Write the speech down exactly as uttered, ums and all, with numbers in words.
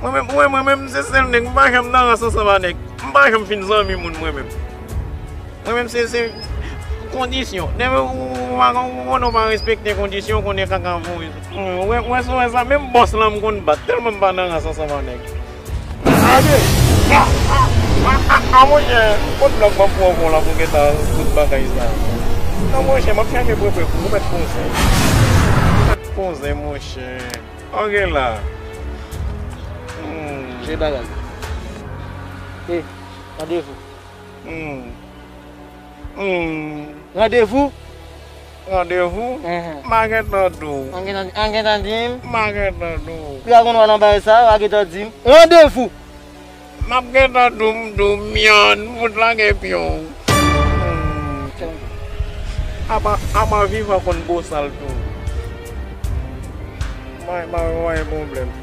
Mwen menm, mwen, mwen menm, se sèl nèg, m pa janm nan rans ansanm a nèg. M pa janm fin zanmi moun, mwen menm. Mwen menm, se, se kondisyon. Depi ou, ou, ou, ou, ou pa respekte kondisyon, ou konnen kaka voye. Ou wè, ou wè, ou wè sa, menm bòs lan m konn bat, tèlman m pa nan rans ansanm a nèg. Gade! A, a, a, a, a, monchè, kot blòk ban pou w la pou gentan tout bagay sa. Non, monchè, m ap chache pwepwe pou ou mèt poze. Mèt poze, monchè. Ok la. Hmm. Je bagay. E, randevou. Hmm. Hmm. Randevou. Randevou? Enhen. M a gentan di w. An gentan, an gentan di m. M a gentan di w. Pi a konn wè nan bagay sa, w a gentan di m. Randevou. M ap gentan di w, m di w, myann, m fout lage pye w. Hmm. Apa, apa vivan konn bosal tou. M a, m a, m a gen pwoblèm.